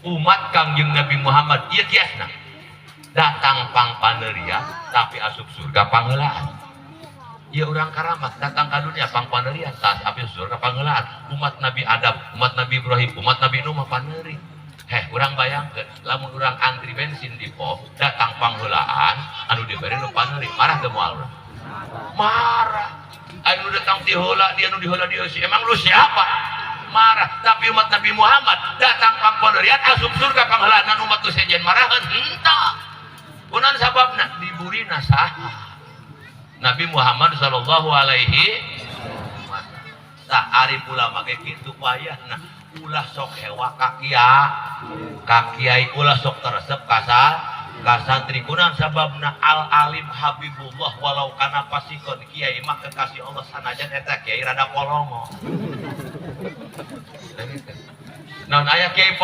Umat Kangjeng Nabi Muhammad ieu kiasna datang pang paneurian, tapi asup surga pangheulaan. Ieu urang karamat, datang ka dunia pang paneurian, tapi surga pangheulaan. Umat Nabi Adam, umat Nabi Ibrahim, umat Nabi Nuh mah paneuri. Heh, urang bayangkeun lamun urang antri bensin di pom, datang pangheulaan, anu diberi nu paneuri, marah teu moal urang? Marah. Anu datang ti heula dia, anu di heula dia sih, emang lu siapa? Marah. Tapi umat Nabi Muhammad datang pang paneurian, asup surga pangheulaan, umat tu sejen marahan henteu. Kunaon sababna? Diburina saha? Nabi Muhammad sallallahu alaihi wasallam. Tah, ari ulama ge kitu wayahna, ulah sok hewa ka kiai, ka kiai ulah sok teresep ka santri. Kunaon sababna? Al alim habibullah walau kana fasikon. Kiai mah kekasih Allah sanajan eta kiai rada polongo. Naon aya kiai.